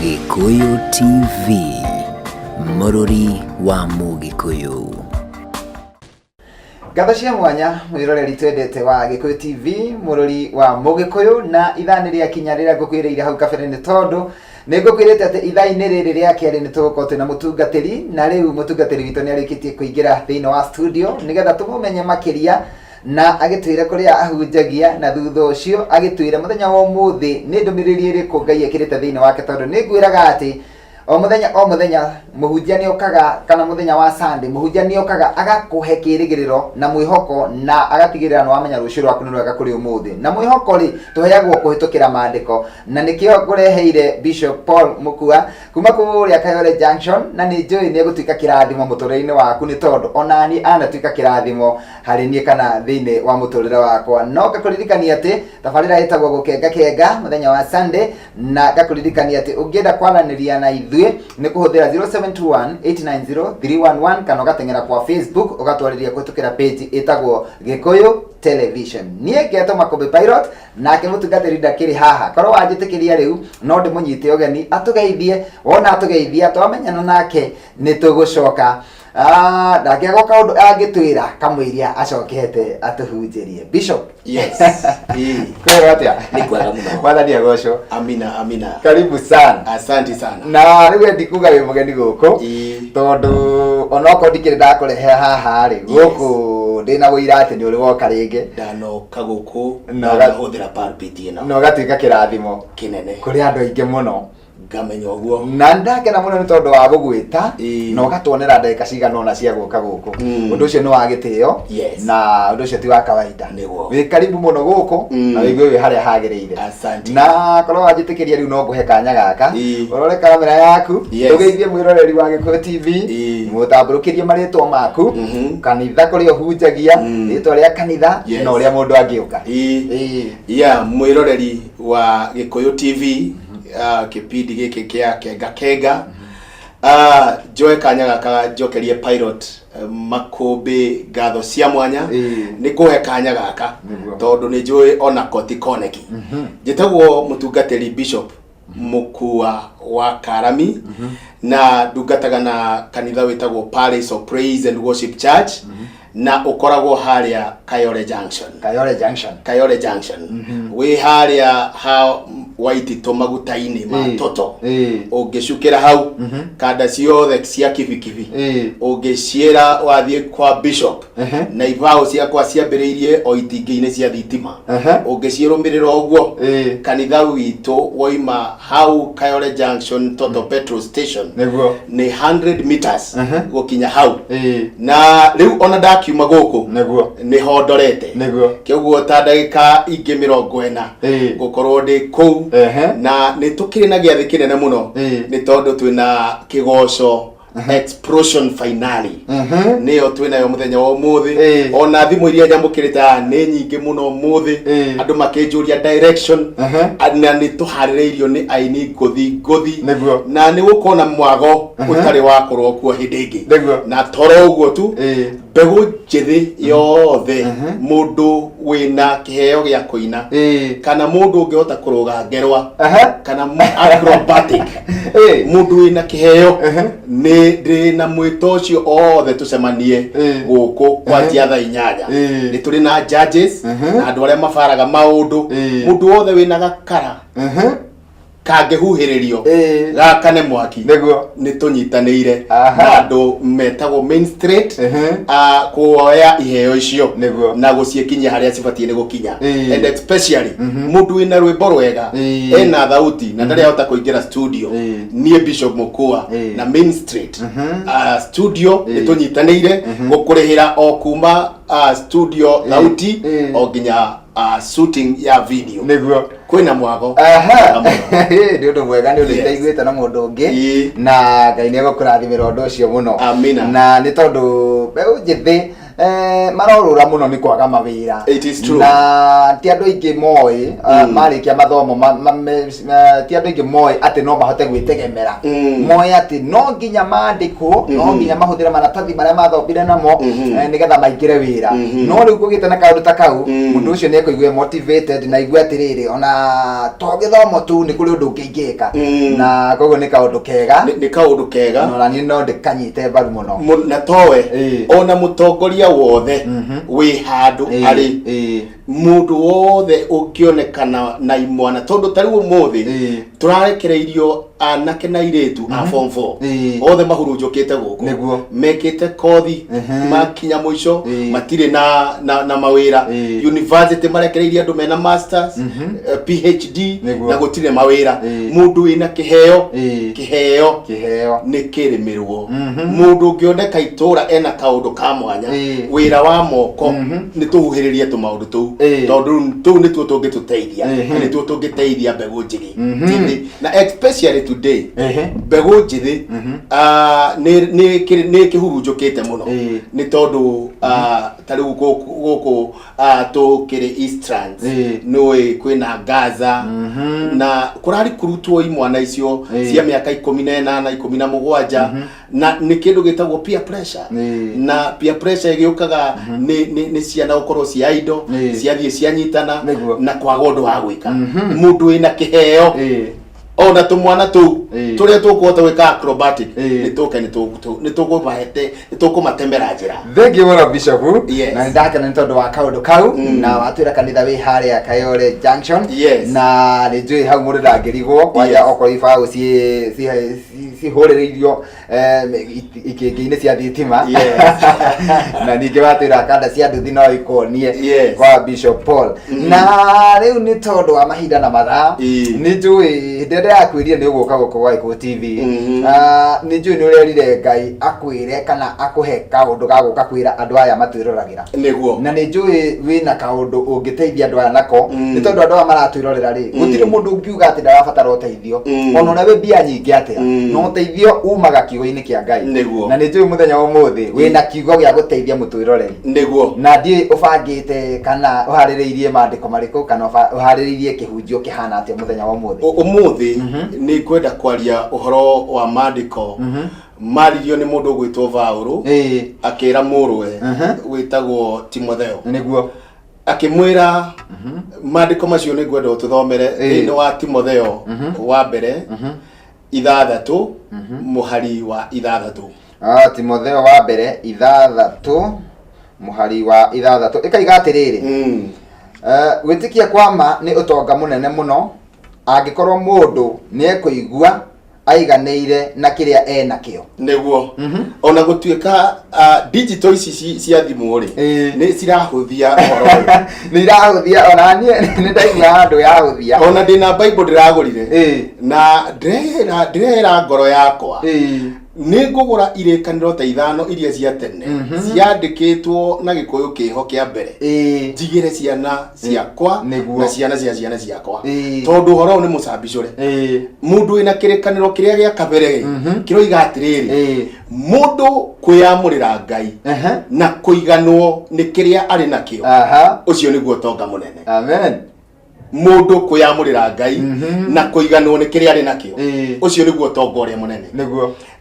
Gĩkũyũ TV, mũrũri wa Mũgĩkũyũ. Ngatho cia mwanya mwĩroreri twendete wa Gĩkũyũ TV, mũrũri wa Mũgĩkũyũ, na ithaa nĩ rĩakinya rĩrĩa ngũkwĩrĩire hau kabere, nĩ tondũ nĩ ngũkwĩrĩte atĩ ithaa-inĩ rĩrĩ rĩa kerĩ nĩ tũgũkorwo twĩna mũtungatĩri, na rĩu mũtungatĩri witũ nĩ arĩkĩtie kũingĩra thĩinĩ wa studio nĩgetha tũmũmenye makĩria na agĩtwĩre kũrĩa ahunjagia, na thutha ũcio agĩtwĩre mũthenya wa ũmũthĩ nĩ ndũmĩrĩri ĩrĩkũ Ngai ekĩrĩte thĩinĩ wake, tondũ nĩ ngwĩraga atĩ o mũthenya o mũthenya mũhunjia nĩ okaga, kana mũthenya wa Sunday mũhunjia nĩ okaga agakũhe kĩrĩgĩrĩro na mwĩhoko, na agatigĩrĩra nĩ wamenya rũciũ rwaku nĩ rwega kũrĩ ũmũthĩ. Na mwĩhoko rĩ, tũheagwo kũhĩtũkĩra maandĩko, na nĩkĩo ngũreheire Bishop Paul Mukua kuma kũrĩa Kayole Junction, na nĩ njũĩ nĩ egũtuĩka kĩrathimo mũtũrĩre-inĩ waku, nĩ tondũ onani anatuĩka kĩrathimo harĩ niĩ kana thĩinĩ wa mũtũrĩre wakwa. No ngakũririkania atĩ tabarĩra ĩtagwo Gũkenga Kenga mũthenya wa Sunday, na ngakũririkania atĩ ũngĩenda kwaranĩria na ithuĩ nĩ kũhũthĩra 0721 890 311, kana ũgateng'era kwa Facebook ũgatwarĩria kũhĩtũkĩra page ĩtagwo Gĩkũyũ Television. Niĩ ngetwo Makũmbĩ Pilot, nake mũtungatĩri ndakĩrĩ haha. Korwo wanjĩtĩkĩria rĩu no ndĩmũnyite ũgeni atũgeithie. Wona atũgeithia, twamenyana nake, nĩ tũgũcoka. Ah, ndangĩagwo kaũndũ angĩtwĩra kamũiria acokete atũhunjĩrie. Bishop. Yes. Ii. Kwĩrwo atĩa? Nĩ kwega mũno. Mwathani agocwo. Amina, amina. Karibu sana. Asante sana. Na rĩu we ndikuga wĩ mũgeni gũkũ, Ii. tondũ onokorwo ndikĩrĩ ndakũrehe haha rĩ, gũkũ ndĩna ũira atĩ nĩ ũrĩ woka rĩngĩ. Ndanoka gũkũ Na na ngahũthĩra pulpit ĩno. Na ũgatuĩka kĩrathimo kĩnene kũrĩ andũ aingĩ mũno. Ngamenya ũguo. Na ndakena mũno nĩ tondũ wa gũgwĩta na ũgatuonera ndagĩka cigana ũna cia gũka gũkũ. Ũndũ ũcio nĩ wa gĩtĩo na ũndũ ũcio ti wa kawaida. Wĩ karibu mũno gũkũ na wĩigue wĩ harĩa hagĩrĩire. Asante. Na korwo wanjĩtĩkĩria rĩu no ngũhe kanya gaka ũrore kamera yaku, ũgeithie mwĩroreri wa Gĩkũyũ TV, mũtambũrũkĩrie marĩtwa maku, kanitha kũrĩa ũhunjagia, rĩtwa rĩa kanitha na ũrĩa mũndũ angĩũka. Ya mwĩroreri wa Gĩkũyũ TV, kĩbindi gĩkĩ kĩa Kenga Kenga, njoe kanya gaka njokerie Pilot Makũmbĩ ngatho cia mwanya nĩ kũhe kanya gaka, tondũ nĩ njũĩ ona koti koneki. Njĩtagwo mũtungatĩri Bishop Mukua wa Karami, na ndungataga na kanitha wĩtagwo Palace of Praise and Worship Church, na ũkoragwo harĩa Kayole Junction. Kayole Junction. Kayole Junction, wĩ harĩa ha Waititũ maguta-inĩ ma Toto. Ũngĩcukĩra hau kanda ciothe cia kibikibi, ũngĩciĩra wathiĩ kwa Bishop, na ibaũ ciakwa ciambĩrĩirie o itingĩ-inĩ cia thitima. Ũngĩciĩrũmĩrĩra ũguo, kanitha witũ woima hau Kayole Junction Toto petrol station, nĩ 100 meters gũkinya hau. Na rĩu ona ndakiuma gũkũ, nĩ hondorete. Kĩoguo ta ndagĩka ingĩ 40 ngũkorwo ndĩ kũu. Na nĩ tũkĩrĩ na gĩathĩ kĩnene mũno, nĩ tondũ twĩna kĩgoco explosion finale, nĩyo twĩnayo mũthenya wa ũmũthĩ. Ona thimũ iria nyamũkĩrĩte haha nĩ nyingĩ mũno ũmũthĩ, andũ makĩnjũria direction. Na nĩ tũharĩrĩirio nĩ aini ngũthi ngũthi, na nĩ gũkorwo na mwago ũtarĩ wakorwo kuo hĩndĩ ĩngĩ. Na toro ũguo tu, mbegũ njĩthĩ yothe, mũndũ wĩna kĩheo gĩa kũina, kana mũndũ ũngĩhota kũrũga ngerwa, kana acrobatic, mũndũ wĩna kĩheo, nĩ ndĩ na mwĩto ũcio othe tũcemanie gũkũ kwanjia thaa 8. Nĩ tũrĩ na judges na andũ arĩa mabaraga maũndũ. Mũndũ wothe wĩna gakara kangĩhuhĩrĩrio gakane mwaki, nĩ tũnyitanĩire na andũ metagwo Main Street kuoya iheo icio na gũciĩkinyia harĩa cibatiĩ nĩ gũkinya. And especially mũndũ wĩna rwĩmbo rwega, ena thauti na ndarĩ ahota kũingĩra studio, niĩ Bishop Mukua na Main Street studio nĩ tũnyitanĩire gũkũrĩhĩra o kuma studio thauti o nginya shooting ya video. Kwĩna mwago mwega mũno. Nĩ ũndũ mwega, nĩ ũndũ itaiguĩte na mũndũ ũngĩ. Na Ngai nĩ egũkũrathimĩra ũndũ ũcio mũno. Amina. Na nĩ tondũ mbeũ njĩthĩ marorũra mũno nĩ kwaga mawĩra. It is true. Na ti andũ aingĩ moĩ, marĩkia mathomo ti andũ aingĩ moĩ atĩ no mahote gwĩtegemera. Moĩ atĩ no nginya mandĩkwo, no nginya mahũthĩre maratathi marĩa mathomire namo nĩgetha maingĩre wĩra. No rĩu kũgĩte na kaũndũ ta kau, mũndũ ũcio nĩ ekũigua motivated na aigue atĩrĩrĩ, ona Na to gĩthomo tu, nĩ kũrĩ ũndũ ũngĩ ingĩka. Na koguo nĩ kaũndũ kega. Nĩ kaũndũ kega. Na ona niĩ no ndĩkanyite mbaru mũno. Na towe, ona mũtongoria wothe wĩ handũ arĩ, mũndũ wothe ũngĩonekana na imwana, tondũ ta rĩu ũmũthĩ tũrarekereirio anake na airĩtu a form 4 othe mahurunjũkĩte gũkũ, mekĩte kothi, makinya mũico, matirĩ na mawĩra. University marekereirie andũ mena masters, PhD, na gũtirĩ mawĩra. Mũndũ wĩna kĩheo, kĩheo Kĩheo nĩ kĩrĩmĩrwo. Mũndũ ũngĩoneka itũra ena kaũndũ ka mwanya, wĩra wa moko, nĩ tũhuhĩrĩrie tũmaũndũ tũu, tondũ tũu nĩtuo tũngĩtũteithia, na nĩtuo tũngĩteithia mbegũ njĩthĩ njĩthĩ, na especially today mbegũ njĩthĩ nĩ kĩhurunjũkĩte mũno, nĩ tondũ ta rĩu gũkũ tũkĩrĩ Eastlands, nĩũĩ kwĩna Gaza na kũrarikurutwo imwana icio cia mĩaka 18, 17, na nĩ kĩndũ gĩtagwo peer pressure. Na peer pressure ĩgĩũkaga nĩ ciana gũkorwo cia indo ciathiĩ cianyitana na kwaga ũndũ wa gwĩka. Mũndũ wĩna kĩheo, ona tũmwana tũu tũrĩa tũkũhota gwĩka acrobatic, nĩ tũke, nĩ tũkũmatemera njĩra. Thank you mũno, Bishop. Na nĩ ndakena nĩ tondũ wa kaũndũ kau, na watwĩra kanitha wĩ harĩa Kayole Junction. Na nĩ njũĩ hau mũndũ ndangĩrigwo kwanja, okorwo ibaũ cihũrĩrĩirio ikĩngĩ-inĩ cia thitima. Na ningĩ watwĩra kanda cia nduthi no ikuonie kwa Bishop Paul. Na rĩu nĩ tondũ wa mahinda na mathaa, nĩ njũĩ hĩndĩ ĩrĩa ndĩrakwĩrire nĩ ũgũka gũkũ gwa Gĩkũyũ TV, nĩ njũĩ nĩ ũrerire Ngai akwĩre kana akũhe kaũndũ ga gũka kwĩra andũ aya matwĩroragĩra. Na nĩ njũĩ wĩna kaũndũ ũngĩteithia andũ aya nako, nĩ tondũ andũ aya maratwĩrorera rĩ, gũtirĩ mũndũ ũngiuga atĩ ndarabatara ũteithio, ona ũrĩa wĩ mbia nyingĩ atĩa, na ũteithio umaga kiugo-inĩ kĩa Ngai. Na nĩ njũĩ mũthenya wa ũmũthĩ wĩna kiugo gĩa gũteithia mũtwĩroreri. Na ndiũĩ ũbangĩte kana ũharĩrĩirie maandĩko marĩkũ, kana ũharĩrĩirie kĩhunjio kĩhana atĩa mũthenya wa ũmũthĩ. Ũmũthĩ nĩ ngwenda kwaria ũhoro wa maandĩko maririo nĩ mũndũ ũgwĩtwo Vaũrũ, akĩra mũrũwe wĩtagwo Timotheo, akĩmwĩra maandĩko macio nĩ ngwenda ũtũthomere thĩinĩ wa Timotheo wa mbere 6 mũhari wa 6. Ah, Timotheo wa mbere 6 mũhari wa 6 ĩkaiga atĩrĩrĩ: "Gwĩtĩkia kwa ma nĩ ũtonga mũnene mũno angĩkorwo mũndũ nĩ ekũigua aiganĩire na kĩrĩa e nakĩo." Nĩguo, ona gũtuĩka digital ici cia thimũ rĩ, nĩ cirahũthia ũhoro ũyũ. Nĩ irahũthia, ona niĩ nĩ ndaigua handũ yahũthia. Ona ndĩna Bible ndĩragũrire, na ndĩrera ngoro yakwa nĩ ngũgũra irĩkanĩro ta ithano iria cia tene ciandĩkĩtwo na Gĩkũyũ kĩho kĩa mbere, njigĩre ciana ciakwa na ciana cia ciana ciakwa, tondũ ũhoro ũyũ nĩ mũcambicũre. Mũndũ wĩna kĩrĩkanĩro kĩrĩa gĩa kabere rĩ, kĩroiga atĩrĩrĩ, mũndũ kwĩyamũrĩra Ngai na kũiganwo nĩ kĩrĩa arĩ nakĩo, ũcio nĩguo ũtonga mũnene. Amen. Mũndũ kwĩyamũrĩra Ngai na kũiganwo nĩ kĩrĩa arĩ nakĩo, ũcio nĩguo ũtonga ũrĩa mũnene.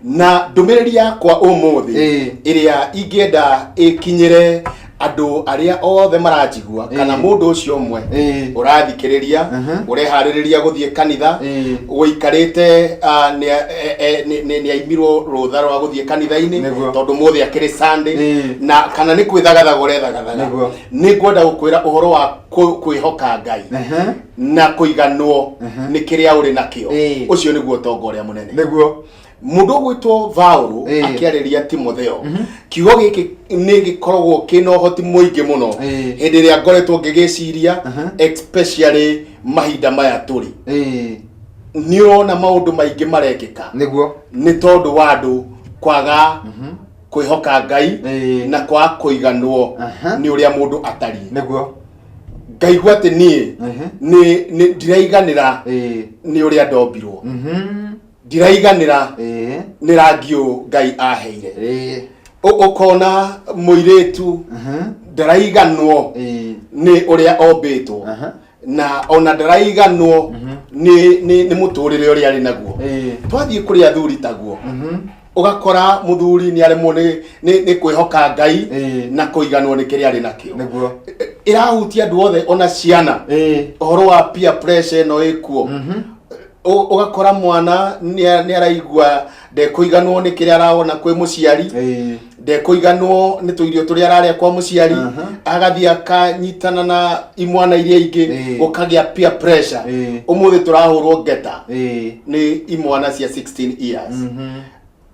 Na ndũmĩrĩri yakwa ũmũthĩ ĩrĩa ingĩenda ĩkinyĩre andũ arĩa othe maranjigua, kana mũndũ ũcio ũmwe ũrathikĩrĩria, ũreharĩrĩria gũthiĩ kanitha, ũikarĩte nĩ aimirwo rũtha rwa gũthiĩ kanitha-inĩ, tondũ mũthĩ akĩrĩ Sunday, na kana nĩ kwĩthagathaga ũrethagathaga, nĩ ngwenda gũkwĩra ũhoro wa kwĩhoka Ngai na kũiganwo nĩ kĩrĩa ũrĩ nakĩo. Ũcio nĩguo ũtonga ũrĩa mũnene. Mũndũ ũgwĩtwo Vaũrũ akĩarĩria Timotheo, kiugo gĩkĩ nĩ gĩkoragwo kĩna ũhoti mũingĩ mũno hĩndĩ ĩrĩa ngoretwo ngĩgĩciria, especially mahinda maya tũrĩ. Nĩ ũrona maũndũ maingĩ marekĩka nĩ tondũ wa andũ kwaga kwĩhoka Ngai na kwaga kũiganwo nĩ ũrĩa mũndũ atariĩ. Ngaigua atĩ niĩ nĩ ndiraiganĩra nĩ ũrĩa ndombirwo, ndiraiganĩra nĩ rangi ũyũ Ngai aheire. Ũkona mũirĩtu ndaraiganwo nĩ ũrĩa ombĩtwo, na ona ndaraiganwo nĩ mũtũrĩre ũrĩa arĩ naguo. Twathiĩ kũrĩ athuri taguo, ũgakora mũthuri nĩ aremwo nĩ kwĩhoka Ngai na kũiganwo nĩ kĩrĩa arĩ nakĩo. Ĩrahutia andũ othe, ona ciana. Ũhoro wa peer pressure ĩno ĩkuo. Ũgakora mwana nĩ araigua ndekũiganwo nĩ kĩrĩa arona kwĩ mũciari, ndekũiganwo nĩ tũirio tũrĩa ararĩa kwa mũciari, agathiĩ akanyitana na imwana iria ingĩ, gũkagĩa peer pressure. Ũmũthĩ tũrahũrwo ngeta nĩ imwana cia 16 years.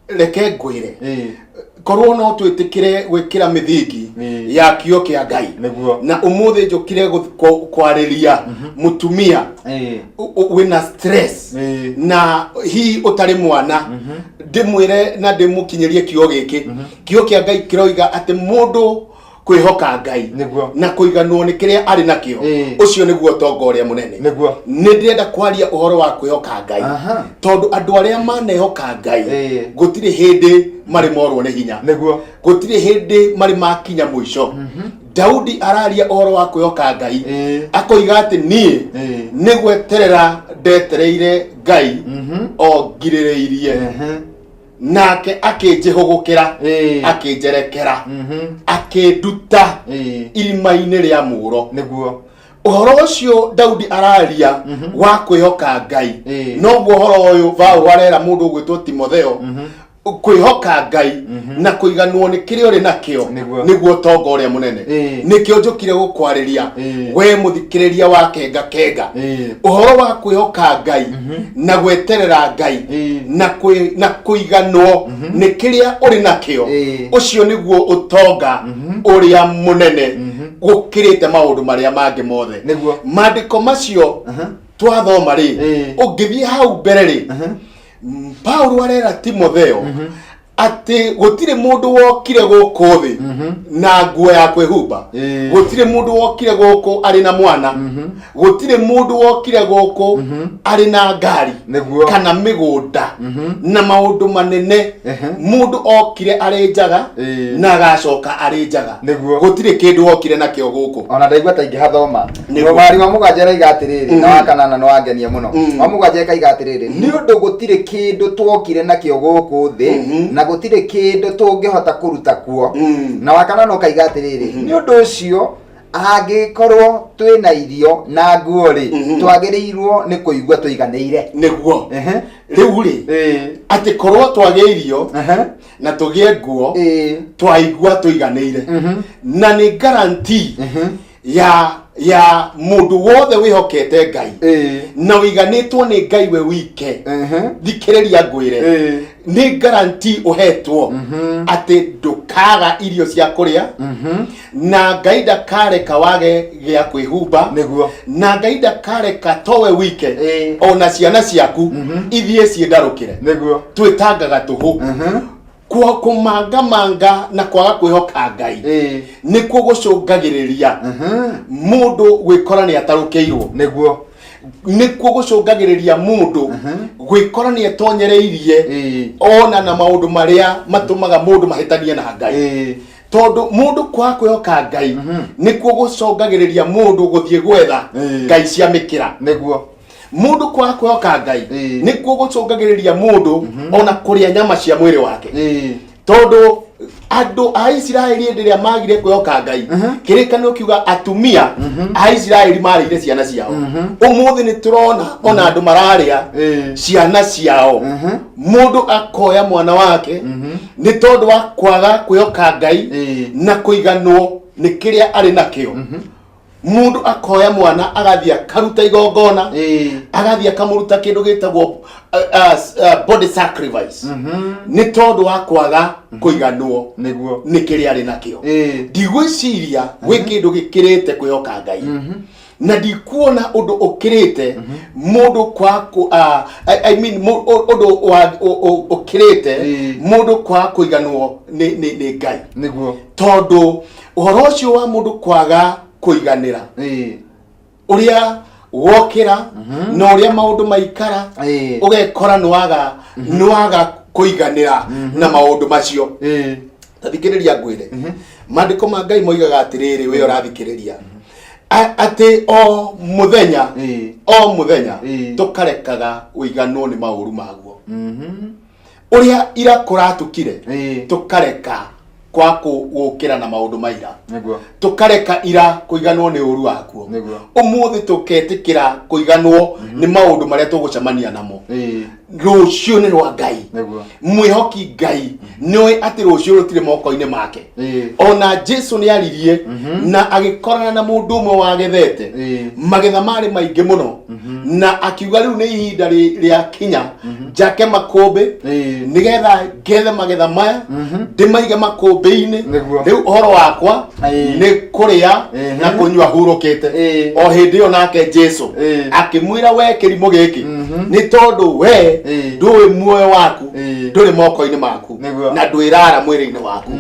Reke ngwĩre, korwo no twĩtĩkĩre gwĩkĩra mĩthingi ya kiugo kĩa Ngai. Na ũmũthĩ njũkire kwarĩria mũtumia wĩna stress na hihi ũtarĩ mwana, ndĩmwĩre na ndĩmũkinyĩrie kiugo gĩkĩ. Kiugo kĩa Ngai kĩroiga atĩ mũndũ kwĩhoka Ngai na kũiganwo nĩ kĩrĩa arĩ nakĩo, ũcio nĩguo ũtonga ũrĩa mũnene. Nĩ ndĩrenda kwaria ũhoro wa kwĩhoka Ngai, tondũ andũ arĩa manehoka Ngai gũtirĩ hĩndĩ marĩ morwo nĩ hinya, gũtirĩ hĩndĩ marĩ makinya mũico. Daudi araria ũhoro wa kwĩhoka Ngai, akoiga atĩ niĩ nĩ gweterera ndetereire Ngai o ngirĩrĩirie, nake akĩnjĩhũgũkĩra, akĩnjerekera, akĩnduta irima-inĩ rĩa mũro. Ũhoro ũcio Daudi araria wa kwĩhoka Ngai, noguo ũhoro ũyũ Paulo arera mũndũ ũgwĩtwo Timotheo, kwĩhoka Ngai na kũiganwo nĩ kĩrĩa ũrĩ nakĩo nĩguo ũtonga ũrĩa mũnene. Nĩkĩo njũkire gũkwarĩria, we mũthikĩrĩria wa Kenga Kenga, ũhoro wa kwĩhoka Ngai na gweterera Ngai na kũiganwo nĩ kĩrĩa ũrĩ nakĩo, ũcio nĩguo ũtonga ũrĩa mũnene gũkĩrĩte maũndũ marĩa mangĩ mothe. Maandĩko macio twathoma rĩ, ũngĩthiĩ hau mbere rĩ, Paulo arera Timotheo atĩ gũtirĩ mũndũ wokire gũkũ thĩ na nguo ya kwĩhumba, gũtirĩ mũndũ wokire gũkũ arĩ na mwana, gũtirĩ mũndũ wokire gũkũ arĩ na ngari kana mĩgũnda na maũndũ manene. Mũndũ okire arĩ njaga na agacoka arĩ njaga. Gũtirĩ kĩndũ wokire nakĩo gũkũ. Ona ndaigua ta ingĩhathoma. Mwari wa mũgwanja ĩraiga atĩrĩrĩ, na wa kanana nĩ wangenia mũno. Wa mũgwanja ĩkaiga atĩrĩrĩ, nĩ ũndũ gũtirĩ kĩndũ twokire nakĩo gũkũ thĩ, na gũtirĩ kĩndũ tũngĩhota kũruta kuo. Na wa kanana ũkaiga atĩrĩrĩ, nĩ ũndũ ũcio angĩkorwo twĩna irio na nguo rĩ, twagĩrĩirwo nĩ kũigua tũiganĩire. Rĩu rĩ, atĩ korwo twagĩa irio na tũgĩe nguo, twaigua tũiganĩire, na nĩ guarantee ya mũndũ wothe wĩhokete Ngai na ũiganĩtwo nĩ Ngai we wike. Thikĩrĩria ngwĩre, nĩ guarantee ũhetwo atĩ ndũkaga irio cia kũrĩa, na Ngai ndakareka wage gĩa kwĩhumba, na Ngai ndakareka towe wike, ona ciana ciaku ithiĩ ciĩndarũkĩre. Twĩtangaga tũhũ. Kũmangamanga na kwaga kwĩhoka Ngai nĩkuo gũcũngagĩrĩria mũndũ gwĩkora nĩ atarũkĩirwo. Nĩkuo gũcũngagĩrĩria mũndũ gwĩkora nĩ etonyereirie ona na maũndũ marĩa matũmaga mũndũ mahĩtanie na Ngai, tondũ mũndũ kwaga kwĩhoka Ngai nĩkuo gũcũngagĩrĩria mũndũ gũthiĩ gwetha ngai cia mĩkĩra. Mũndũ kwaga kwĩhoka Ngai nĩkuo gũcũngagĩrĩria mũndũ ona kũrĩa nyama cia mwĩrĩ wake, tondũ andũ a Isiraeli hĩndĩ ĩrĩa magire kwĩhoka Ngai, kĩrĩkanĩro kiuga atumia a Isiraeli marĩire ciana ciao. Ũmũthĩ nĩ tũrona ona andũ mararĩa ciana ciao, mũndũ akoya mwana wake nĩ tondũ wa kwaga kwĩhoka Ngai na kũiganwo nĩ kĩrĩa arĩ nakĩo. Mũndũ akoya mwana agathiĩ akaruta igongona, agathiĩ akamũruta kĩndũ gĩtagwo body sacrifice, nĩ tondũ wa kwaga kũiganwo nĩ kĩrĩa arĩ nakĩo. Ndigwĩciria gwĩ kĩndũ gĩkĩrĩte kwĩhoka Ngai, na ndikuona ũndũ ũkĩrĩte mũndũ kwa I mean, ũndũ ũkĩrĩte mũndũ kwaga kũiganwo nĩ Ngai, tondũ ũhoro ũcio wa mũndũ kwaga kũiganĩra, ũrĩa wokĩra na ũrĩa maũndũ maikara, ũgekora nĩwaga kũiganĩra na maũndũ macio. Ta thikĩrĩria ngwĩre, maandĩko ma Ngai moigaga atĩrĩrĩ, we ũrathikĩrĩria, atĩ o mũthenya, o mũthenya tũkarekaga ũiganwo nĩ maũru maguo. Ũrĩa ira kũratukire, tũkareka. Kwa gũkĩra na maũndũ ma ira. Nĩguo. Tũkareka ira kũiganwo nĩ ũru wakuo. Ũmũthĩ tũketĩkĩra kũiganwo nĩ maũndũ marĩa tũgũcemania namo. Rũciũ nĩ rwa Ngai. Mwĩhoki Ngai nĩoĩ atĩ rũciũ rũtirĩ moko-inĩ make. Ona Jesu nĩ aririe na agĩkorana na mũndũ ũmwe wagethete. Magetha marĩ maingĩ mũno, na akiuga rĩu nĩ ihinda rĩa kinya njake makũmbĩ, nĩgetha ngethe magetha maya, ndĩmaige makũmbĩ-inĩ. Rĩu ũhoro wakwa nĩ kũrĩa na kũnyua hurũkĩte. O hĩndĩ ĩyo nake Jesu akĩmwĩra, "We kĩrimũ gĩkĩ, nĩ tondũ we ndũĩ muoyo waku ndũrĩ moko-inĩ maku na ndwĩrara mwĩrĩ-inĩ waku."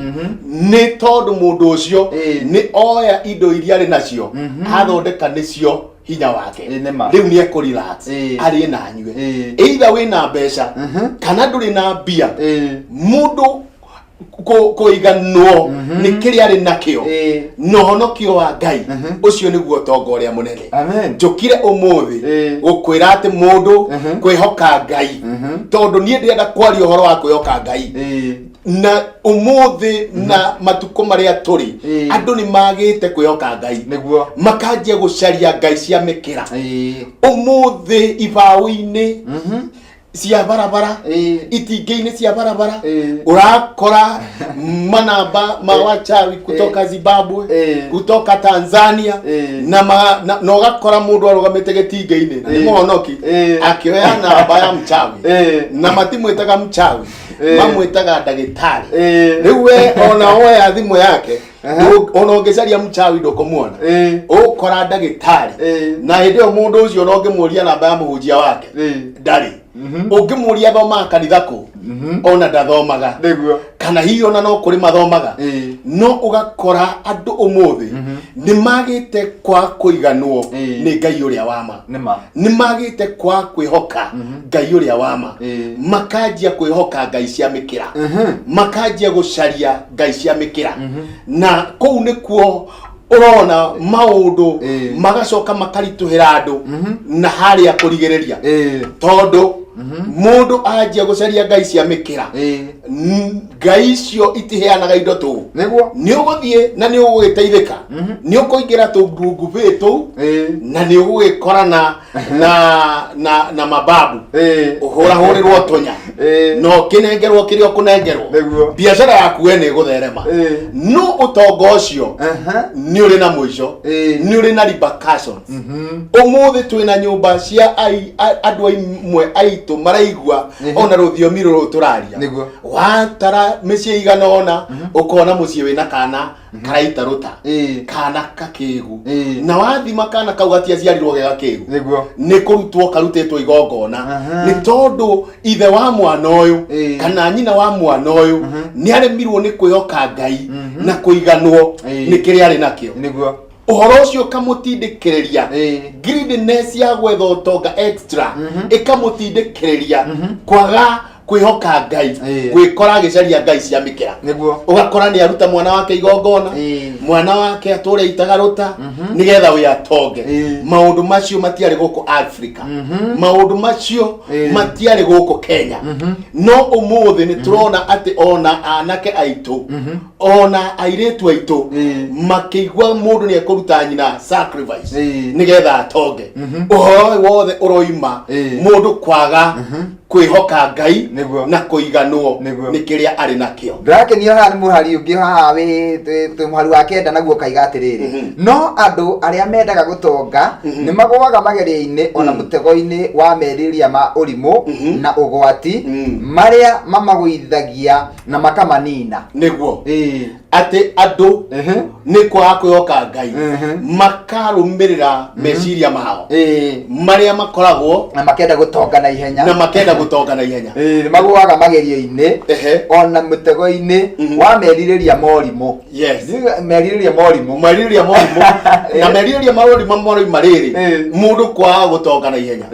Nĩ tondũ mũndũ ũcio nĩ oya indo iria arĩ nacio, athondeka nĩcio hinya wake. Nĩ ma. Rĩu nĩ ekũ relax, arĩe na anyue. Either wĩna mbeca kana ndũrĩ na mbia, mũndũ kũiganwo nĩ kĩrĩa arĩ nakĩo na ũhonokio wa Ngai, ũcio nĩguo ũtonga ũrĩa mũnene. Amen. Njũkire ũmũthĩ gũkwĩra atĩ mũndũ kwĩhoka Ngai, tondũ niĩ ndĩrenda kwaria ũhoro wa kwĩhoka Ngai na ũmũthĩ na matukũ marĩa tũrĩ, andũ nĩ magĩte kwĩhoka Ngai, makanjia gũcaria ngai cia mĩkĩra. Ũmũthĩ ibaũ-inĩ cia barabara, itingĩ-inĩ cia barabara, ũrakora manamba ma wachawi kutoka Zimbabwe, kutoka Tanzania, na ũgakora mũndũ arũgamĩte gĩtingĩ-inĩ na nĩ mũhonoki, akĩoya namba ya mchawi, na matimwĩtaga mchawi, mamwĩtaga ndagĩtarĩ. Rĩu we ona woya thimũ yake, ona ũngĩcaria mchawi ndũkũmuona, ũkora ndagĩtarĩ. Na hĩndĩ ĩyo mũndũ ũcio ona ũngĩmũria namba ya mũhunjia wake, ndarĩ. Ũngĩmũria athomaga kanitha kũ, ona ndathomaga. Kana hihi ona no kũrĩ mathomaga. No ũgakora andũ ũmũthĩ nĩ magĩte kwa kũiganwo nĩ Ngai ũrĩa wa ma. Nĩ ma. Nĩ magĩte kwa kwĩhoka Ngai ũrĩa wa ma, makanjia kwĩhoka ngai cia mĩkĩra, makanjia gũcaria ngai cia mĩkĩra, na kũu nĩkuo ũrona maũndũ magacoka makaritũhĩra andũ na harĩa kũrigĩrĩria, tondũ mũndũ anjia gũcaria ngai cia mĩkĩra, ngai icio itiheanaga indo tũu. Nĩ ũgũthiĩ na nĩ ũgũgĩteithĩka, nĩ ũkũingĩra tũngungubĩ tũu, na nĩ ũgũgĩkorana na mababu, ũhũrahũrĩrwo tũnya, na ũkĩnengerwo kĩrĩa ũkũnengerwo. Biacara yaku we nĩ ĩgũtherema, no ũtonga ũcio nĩ ũrĩ na mũico, nĩ ũrĩ na repercussions. Ũmũthĩ twĩna nyũmba cia andũ amwe aitũ maraigua ona rũthiomi rũrũ tũraria. Watara mĩciĩ igana ũna, ũkona mũciĩ wĩna kana karaita rũta, kana kakĩgu, na wathima kana kau gatiaciarirwo ge gakĩgu. Nĩ kũrutwo karutĩtwo igongona, nĩ tondũ ithe wa mwana ũyũ kana nyina wa mwana ũyũ nĩ aremirwo nĩ kwĩhoka Ngai na kũiganwo nĩ kĩrĩa arĩ nakĩo. Ũhoro ũcio ũkamũtindĩkĩrĩria, greediness ya gwetha ũtonga extra ĩkamũtindĩkĩrĩria kwaga kwĩhoka Ngai, gwĩkora agĩcaria ngai cia mĩkĩra. Ũgakora nĩ aruta mwana wake igongona, mwana wake atũre itaga rũta nĩgetha we atonge. Maũndũ macio matiarĩ gũkũ Africa, maũndũ macio matiarĩ gũkũ Kenya, no ũmũthĩ nĩ tũrona atĩ ona anake aitũ, ona airĩtu aitũ, makĩigua mũndũ nĩ ekũruta nyina sacrifice nĩgetha atonge. Ũhoro ũyũ wothe ũroima mũndũ kwaga kwĩhoka Ngai na kũiganwo nĩ kĩrĩa arĩ nakĩo. Ndĩrakenio haha nĩ mũhari ũngĩ haha twĩ mũhari wa 9, naguo kaiga atĩrĩrĩ, "No andũ arĩa mendaga gũtonga nĩ magũaga magerio-inĩ ona mũtego-inĩ wa merirĩria ma ũrimũ na ũgwati, marĩa mamagũithagia na makamanina." Atĩ andũ nĩ kwaga kwĩhoka Ngai, makarũmĩrĩra meciria mao marĩa makoragwo na makenda gũtonga na ihenya. Na makenda gũtonga na ihenya. Nĩ magũaga magerio-inĩ ona mũtego-inĩ wa merirĩria morimũ. Merirĩria morimũ. Merirĩria morimũ, na merirĩria morimũ morimũ rĩrĩ, mũndũ kwaga gũtonga na ihenya,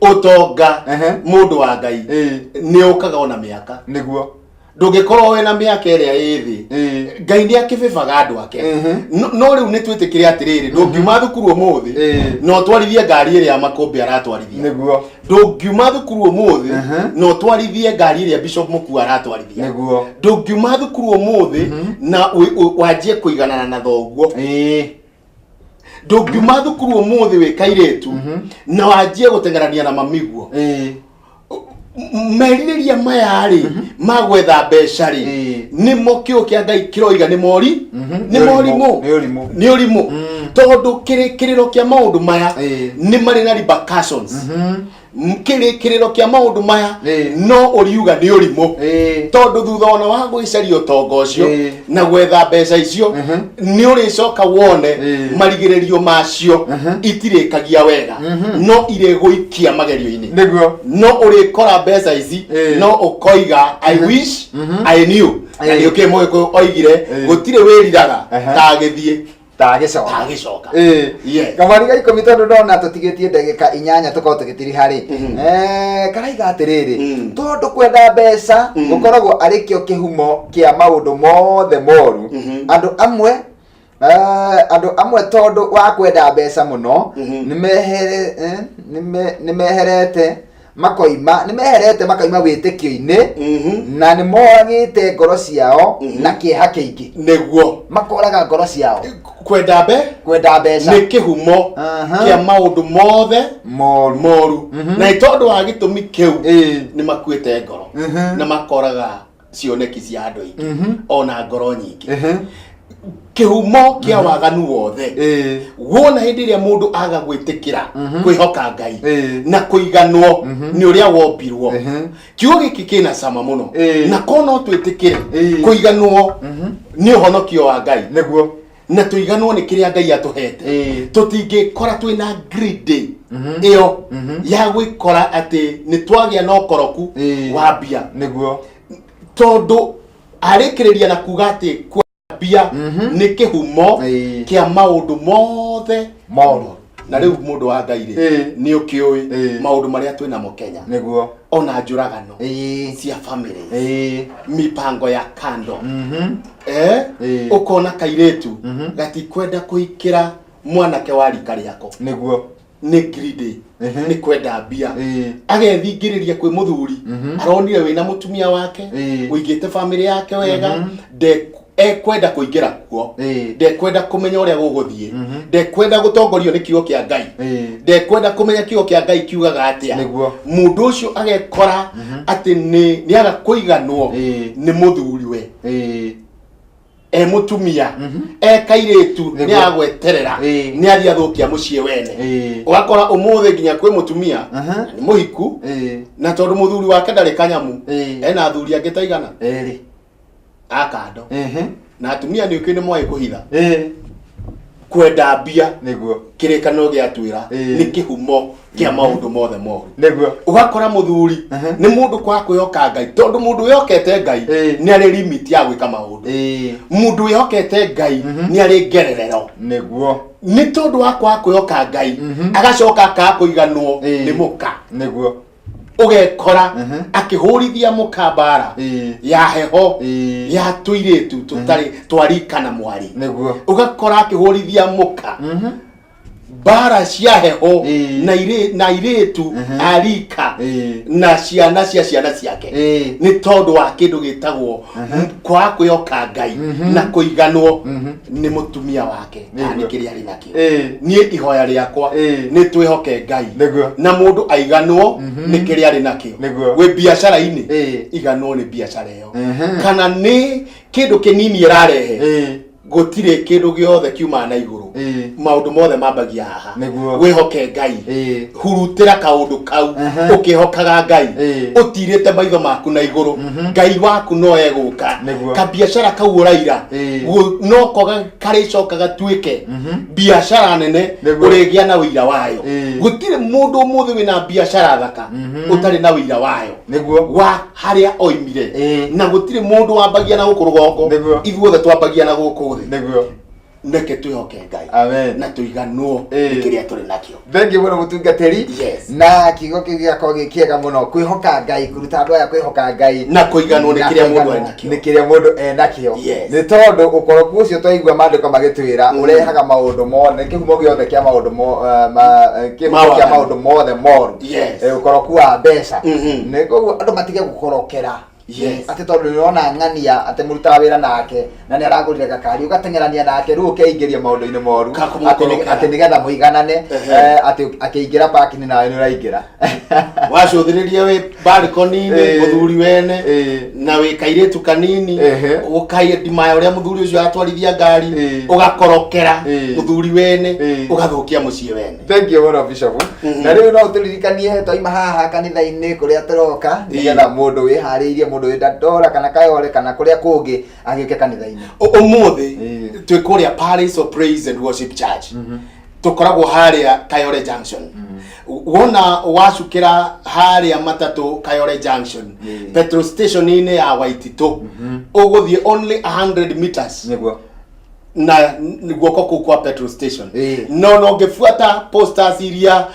ũtonga, mũndũ wa Ngai, nĩ ũkaga ona mĩaka. Ndũngĩkorwo wĩna mĩaka ĩrĩa ĩ thĩ. Ngai nĩ akĩbĩbaga andũ ake. No rĩu nĩ twĩtĩkĩre atĩrĩrĩ, ndũngiuma thukuru ũmũthĩ na ũtwarithie ngari ĩrĩa makũmbĩ aratwarithia. Ndũngiuma thukuru ũmũthĩ Mhm. na ũtwarithie ngari ĩrĩa Bishop Mũkua aratwarithia. Nĩguo. Ndũngiuma thukuru ũmũthĩ na wanjie kũiganana na thoguo. Ndũngiuma thukuru ũmũthĩ wĩ kairĩtu na wanjie gũteng'erania na mamiguo. Merirĩria maya rĩ ma gwetha mbeca rĩ, nĩmo kĩo kĩa Ngai kĩroiga nĩ mori, nĩ Nĩ ũrimũ. morimũ. Nĩ ũrimũ. Nĩ ũrimũ, tondũ kĩrĩro kĩa maũndũ maya nĩ marĩ na repercussions. Kĩrĩro kĩa maũndũ maya no ũriuga nĩ ũrimũ, tondũ thutha ona wa gwĩcaria ũtonga ũcio na gwetha mbeca icio, nĩ ũrĩcoka wone marigĩrĩrio macio itirĩkagia wega, no irĩgũikia magerio-inĩ. No ũrĩkora mbeca ici, no ũkoiga, "I wish I knew." Na nĩ ũkĩ Mũgĩkũyũ oigire, gũtirĩ wĩriraga ta agĩthiĩ. Tagĩcoka. Tagĩcoka. Yes. Kamari ga 10, tondũ ndona tũtigĩtie ndagĩka 8 tũkorwo tũgĩtiriha rĩ, karaiga atĩrĩrĩ, tondũ kwenda mbeca gũkoragwo arĩ kĩo kĩhumo kĩa maũndũ mothe moru, andũ amwe tondũ wa kwenda mbeca mũno, nĩmeherete makoima, nĩmeherete makoima wĩtĩkio-inĩ, na nĩmoragĩte ngoro ciao na kĩeha kĩingĩ. Makoraga ngoro ciao. Kwenda mbe Kwenda mbeca nĩ kĩhumo kĩa maũndũ mothe moru. Moru. Na nĩ tondũ wa gĩtũmi kĩu nĩ makuĩte ngoro na makoraga cioneki cia andũ aingĩ, ona ngoro nyingĩ. Kĩhumo kĩa waganu wothe, wona hĩndĩ ĩrĩa mũndũ aga gwĩtĩkĩra kwĩhoka Ngai na kũiganwo nĩ ũrĩa wombirwo. Kiugo gĩkĩ kĩna cama mũno. Na ko no twĩtĩkĩre kũiganwo nĩ ũhonokio wa Ngai na tũiganwo nĩ kĩrĩa Ngai atũhete, tũtingĩkora twĩna greed ĩyo ya gwĩkora atĩ nĩ twagĩa na ũkoroku wa mbia. Tondũ arĩkĩrĩria na kuga atĩ kwa mbia nĩ kĩhumo kĩa maũndũ mothe moru. Na rĩu mũndũ wa Ngai rĩ, nĩ ũkĩũĩ maũndũ marĩa twĩ namo Kenya, ona njũragano cia family, mipango ya kando, ũkona kairĩtu gatikwenda kũhikĩra mwanake wa rika rĩako. Nĩ greedy, nĩ kwenda mbia. Agethingĩrĩria kwĩ mũthuri aronire wĩna mũtumia wake, ũigĩte famĩlĩ yake wega, ekwenda kũingĩra kuo. Ndekwenda kũmenya ũrĩa gũgũthiĩ, ndekwenda gũtongorio nĩ kiugo kĩa Ngai, ndekwenda kũmenya kiugo kĩa Ngai kiugaga atĩa. Mũndũ ũcio agekora atĩ nĩ aga kũiganwo nĩ mũthuriwe, e mũtumia, e kairĩtu, nĩ agweterera, nĩ athiĩ athũkia mũciĩ wene. Ũgakora ũmũthĩ nginya kwĩ mũtumia nĩ mũhiku, na tondũ mũthuri wake ndarĩ kanyamu, ena athuri angĩ taigana Erĩ. Akando. Na atumia nĩ ũkĩ nĩ moĩ kũhitha. Kwenda mbia, kĩrĩkanĩro gĩatwĩra nĩ kĩhumo kĩa maũndũ mothe moru. Ũgakora mũthuri nĩ mũndũ kwa kwĩhoka Ngai, tondũ mũndũ wĩhokete Ngai nĩ arĩ limit ya gwĩka maũndũ. Mũndũ wĩhokete Ngai nĩ arĩ ngererero. Nĩ tondũ wa kwaga kwĩhoka Ngai, agacoka akaga kũiganwo nĩ mũka. Ũgekora akĩhũrithia mũka mbara ya heho ya tũirĩtu tũtarĩ twarika na mwarĩ. Ũgakora akĩhũrithia mũka mbara cia heho na airĩtu arika na ciana cia ciana ciake, nĩ tondũ wa kĩndũ gĩtagwo kwaga kwĩhoka Ngai na kũiganwo nĩ mũtumia wake kana nĩ kĩrĩa arĩ nakĩo. Niĩ ihoya rĩakwa nĩ twĩhoke Ngai na mũndũ aiganwo nĩ kĩrĩa arĩ nakĩo. Wĩ biacara-inĩ, iganwo nĩ biacara ĩyo, kana nĩ kĩndũ kĩnini ĩrarehe. Gũtirĩ kĩndũ gĩothe kiumaga na igũrũ. Maũndũ mothe mambagia haha. Wĩhoke Ngai. Hurutĩra kaũndũ kau ũkĩhokaga Ngai, ũtirĩte maitho maku na igũrũ. Ngai waku no egũka. Kabiacara kau ũraira, noko karĩcoka gatuĩke biacara nene ũrĩgĩa na ũira wayo. Gũtirĩ mũndũ ũmũthĩ wĩna biacara thaka ũtarĩ na ũira wayo wa harĩa oimire. Na gũtirĩ mũndũ wambagia na gũkũ rũgongo. Ithuothe twambagia na gũkũ thĩ. Reke twĩhoke Ngai Amen. na tũiganwo nĩ kĩrĩa tũrĩ nakĩo. Thengiũ mũno mũtungatĩri. Yes. Na kiugo kĩu gĩgakorwo gĩ kĩega mũno, kwĩhoka Ngai, kũruta andũ aya kwĩhoka Ngai na kũiganwo nĩ na kĩrĩa mũndũ kũiganwo enakĩo. Nĩ kĩrĩa mũndũ enakĩo. Yes. Nĩ tondũ ũkoroku ũcio twaigua maandĩko magĩtwĩra ũrehaga maũndũ mothe, nĩ kĩhumo gĩothe kĩa maũndũ mo, kĩhumo kĩa Mawaganu. maũndũ mothe moru. Yes. Ũkoroku wa mbeca. Nĩ koguo andũ matige gũkorokera. Yes. Atĩ tondũ nĩũrona ng'ania atĩ mũrutaga wĩra nake na nĩ aragũrire gakari, ũgateng'erania nake rĩu ũkeingĩria maũndũ-inĩ moru. Kakũmũkorokera. Atĩ nĩgetha mũiganane, atĩ akĩingĩra parking nawe nĩ ũraingĩra. Wacũthĩrĩria wĩ balcony-inĩ, mũthuri wene na wĩ kairĩtu kanini, ũkaidimaya ũrĩa mũthuri ũcio atwarithia ngari, ũgakorokera mũthuri wene, ũgathũkia mũciĩ wene. Thank you mũno, Bishop. Na rĩu no ũtũririkanie twaima haha kanitha-inĩ kũrĩa tũroka, nĩgetha mũndũ wĩharĩirie, mũndũ wĩ Dandora kana Kayole kana kũrĩa kũngĩ agĩũke kanitha-inĩ. Ũmũthĩ twĩ kũrĩa Palace of Praise and Worship Church. Tũkoragwo harĩa Kayole Junction. Wona wacukĩra harĩa matatũ Kayole Junction, petrol station-inĩ ya Waititũ, ũgũthiĩ only 100 meters na guoko kũu kwa petrol station. No ngĩbuata posters iria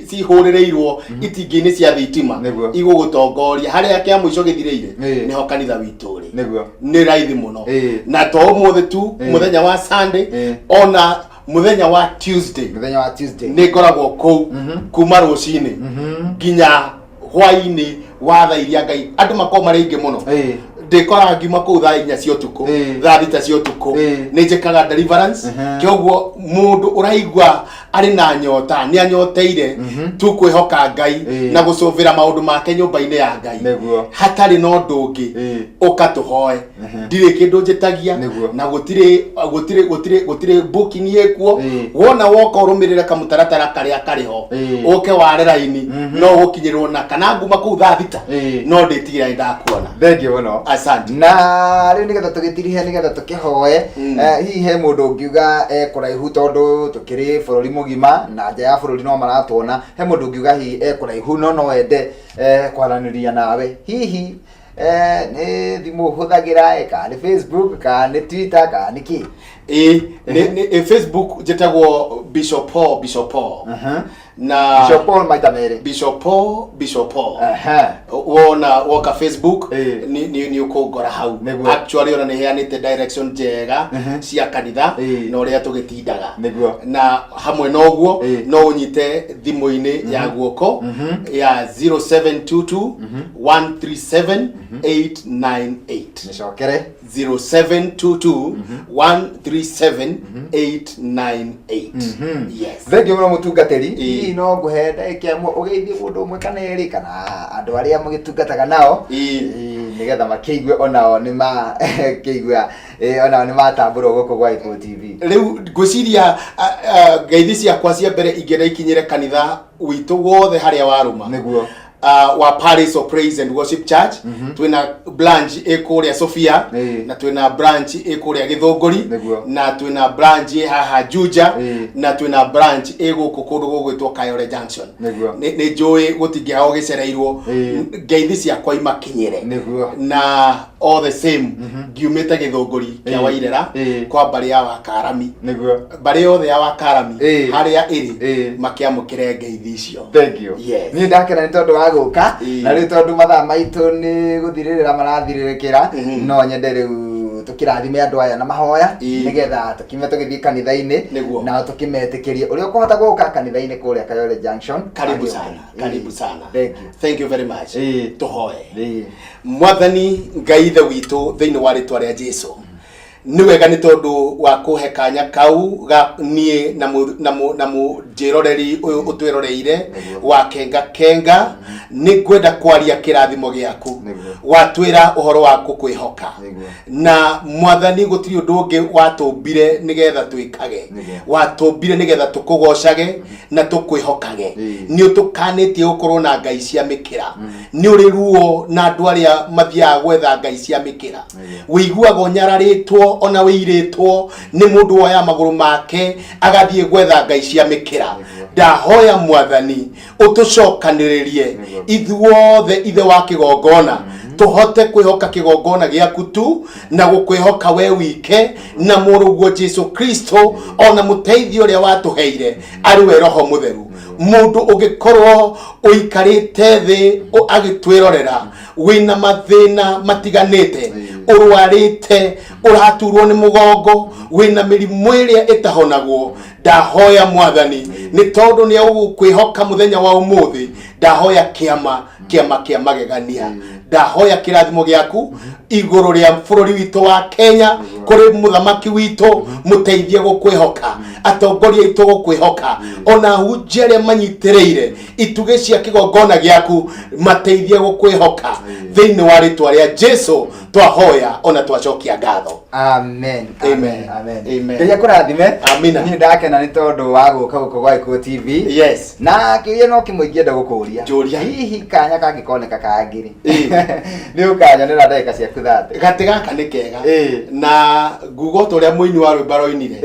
cihũrĩrĩirwo itingĩ-inĩ cia thitima, igũgũtongoria harĩa kĩa mũico gĩthirĩire, nĩho kanitha witũ ũrĩ. Nĩ raithi mũno. Na to ũmũthĩ tu, mũthenya wa Sunday, ona mũthenya wa Tuesday. Mũthenya wa Tuesday. Nĩ ngoragwo kũu kuma rũcinĩ nginya hwainĩ wa thaa iria Ngai andũ makorwo marĩ aingĩ mũno. Ndĩkoraga ngiuma kũu thaa 4 cia ũtukũ, thaa 6 cia ũtukũ. Nĩ njĩkaga deliverance. Kĩoguo mũndũ ũraigua arĩ na nyota, nĩ anyoteire tu kwĩhoka Ngai na gũcũvĩra maũndũ make nyũmba-inĩ ya Ngai hatarĩ na ũndũ ũngĩ, ũka tũhoe. Ndirĩ kĩndũ njĩtagia. Na gũtirĩ gũtirĩ gũtirĩ gũtirĩ booking ĩkuo. Wona woka ũrũmĩrĩre kamũtaratara karĩa karĩ ho, ũke ware raini, no ũgũkinyĩrwo na kana nguma kũu thaa 6, no ndĩtigĩra nĩ ndakuona. Thengiũ mũno. Asante. Na rĩu nĩgetha tũgĩtirihe, nĩgetha tũkĩhoe, hihi he mũndũ ũngiuga e kũraihu, tondũ tũkĩrĩ bũrũri mũgima na nja ya bũrũri no maratuona, he mũndũ ũngiuga hihi e kũraihu no ende kwaranĩria nawe, hihi nĩ thimũ ũhũthagĩra, kana nĩ Facebook, kana nĩ Twitter, kana nĩ kĩ? Ĩ, nĩ Facebook njĩtagwo Bishop Paul, Bishop Paul. Na Bishop Paul maita merĩ. Bishop Paul, Bishop Paul. Wona woka Facebook, nĩ ũkũngora hau. Actually ona nĩ heanĩte direction njega cia kanitha na ũrĩa tũgĩtindaga. Na hamwe na ũguo, no ũnyite thimũ-inĩ ya guoko ya 0722 137 898. Nĩcokere. 0722 137 898. Yes. Thengiũ mũno, mũtungatĩri. Hihi no ngũhe ndagĩka 1 ũgeithie mũndũ ũmwe kana erĩ kana andũ arĩa mũgĩtungataga nao, nĩgetha makĩigue onao nĩ makĩigua onao nĩ matambũrwo gũkũ gwa Gĩkũyũ TV? Rĩu ngwĩciria ngeithi ciakwa cia mbere ingĩenda ikinyĩre kanitha witũ wothe harĩa warũma, wa Palace of Praise and Worship Church. Twina branch ĩ kũrĩa Sofia, na twina branch ĩ kũrĩa Gĩthũngũri, na twina branch ĩ haha Juja, na twina branch ĩ gũkũ kũndũ gũgwĩtwo Kayole Junction. Nĩ njũĩ gũtingĩaga gũgĩcereirwo. Ngeithi ciakwa imakinyĩre. Na all the same, ngiumĩte Gĩthũngũri kĩa Wairera, kwa mbarĩ ya Wakarami, mbarĩ yothe ya Wakarami harĩa ĩrĩ, makĩamũkĩre ngeithi icio. Thank you. Yes. Niĩ ndakena nĩ tondũ wa gũka. Na rĩu tondũ mathaa maitũ nĩ gũthirĩrĩra marathirĩrĩkĩra, no nyende rĩu tũkĩrathime andũ aya na mahoya, nĩgetha tũkiume tũgĩthiĩ kanitha-inĩ, nao tũkĩmetĩkĩrie ũrĩa ũkũhota gũka kanitha-inĩ kũrĩa Kayole Junction. Karibu Agĩũke. sana, karibu sana. Thank you. Thank you very much. Tũhoe. Mwathani Ngai Ithe witũ, thĩinĩ wa rĩtwa rĩa Jesu, nĩ wega nĩ tondũ wa kũhe kanya kau ga niĩ na mũnjĩroreri ũyũ ũtwĩroreire wa Kenga Kenga. Nĩ ngwenda kwaria kĩrathimo gĩaku. Watwĩra ũhoro wa gũkwĩhoka, na Mwathani, gũtirĩ ũndũ ũngĩ watũmbire nĩgetha twĩkage. Watũmbire nĩgetha tũkũgocage na tũkwĩhokage. Nĩ ũtũkanĩtie gũkorwo na ngai cia mĩkĩra. Nĩ ũrĩ ruo na andũ arĩa mathiaga gwetha ngai cia mĩkĩra. Wĩiguaga ũnyararĩtwo ona wĩirĩtwo nĩ mũndũ woya magũrũ make agathiĩ gwetha ngai cia mĩkĩra. Ndahoya Mwathani ũtũcokanĩrĩrie ithuothe, ithe wa kĩgongona, tũhote kwĩhoka kĩgongona gĩaku tu na gũkwĩhoka we wike na mũrũguo Jesu Kristo, ona mũteithio ũrĩa watũheire arĩ we Roho Mũtheru. Mũndũ ũngĩkorwo ũikarĩte thĩ agĩtwĩrorera wĩna mathĩna matiganĩte, ũrwarĩte, ũraturwo nĩ mũgongo, wĩna mĩrimũ ĩrĩa ĩtahonagwo, ndahoya Mwathani, nĩ tondũ nĩ ũgũkwĩhoka mũthenya wa ũmũthĩ, ndahoya kĩama, kĩama kĩa magegania, ndahoya kĩrathimo gĩaku igũrũ rĩa bũrũri witũ wa Kenya, kũrĩ mũthamaki witũ, mũteithie gũkwĩhoka, atongoria aitũ gũkwĩhoka, ona ahunjia arĩa manyitĩrĩire itugĩ cia kĩgongona gĩaku, mateithie gũkwĩhoka. Thĩinĩ wa rĩtwa rĩa Jesu twahoya ona twacokia ngatho. Amen. Amen. Amen. Amen. Ngai akũrathime. Amina. Niĩ ndakena nĩ tondũ wa gũka gũkũ gwa Gĩkũyũ TV. Na kĩũria no kĩmwe ingĩenda gũkũria. Njũria. Hihi kanya kangĩkoneka kangĩ-rĩ, Ĩĩ. nĩ ũkanyonera ndagĩka ciaku 30? Gatĩ gaka nĩ kega. Na nguga o ta ũrĩa mũini wa rwĩmbo aroinire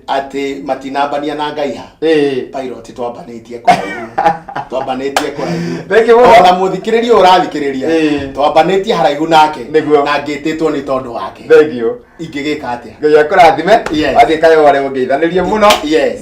atĩ matinambania na Ngai ha. Pilot, twambanĩtie kũraihu, twambanĩtie kũraihu. Thank you mũno. Ona mũthikĩrĩria ũyũ ũrathikĩrĩria, twambanĩtie haraihu nake. Na ngĩtĩtwo nĩ tondũ wake. Thank you. Ingĩgĩka atĩa? Ngai akũrathime. Wathiĩ Kayore ũngeithanĩrie mũno.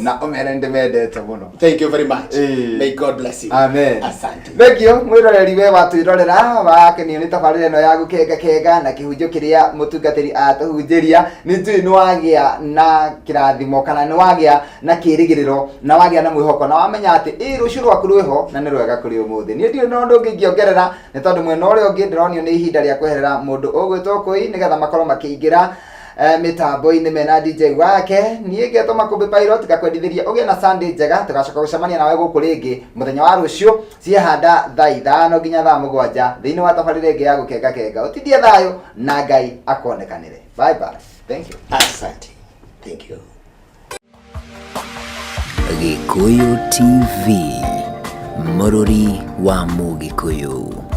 Na ũmere ndĩmendete mũno. Thank you very much. May God bless you. Amen. Asante. Thank you mwiroreri we watwirorera, wakenio nĩ tabarĩra ĩno ya Gũkenga Kenga na kĩhunjio kĩrĩa mũtungatĩri atũhunjĩria. Nĩ njũĩ nĩ wagĩa na kĩrathimo kana nĩ wagĩa na kĩrĩgĩrĩro na wagĩa na mwĩhoko na wamenya atĩ ĩ rũciũ rwaku rwĩho na nĩ rwega kũrĩ ũmũthĩ. Niĩ ndirĩ na ũndũ ũngĩ ingĩongerera, nĩ tondũ mwena ũrĩa ũngĩ ndĩronio nĩ ihinda rĩa kweherera mũndũ ũgwĩtwo Kũi nĩgetha makorwo makĩingĩra mĩtambo-inĩ mena DJ wake. Niĩ ngetwo Makũmbĩ Pilot, ngakwendithĩria ũgĩe na Sunday njega. Tũgacoka gũcemania nawe gũkũ rĩngĩ mũthenya wa rũciũ ciehanda thaa 5 nginya thaa 7 thĩinĩ wa tabarĩra ĩngĩ ya Gũkenga Kenga. Ũtindie thayũ na Ngai akonekanĩre. Bye bye. Thank you. Asante. Thank you. Gĩkũyũ TV, mũrũri wa Mũgĩkũyũ.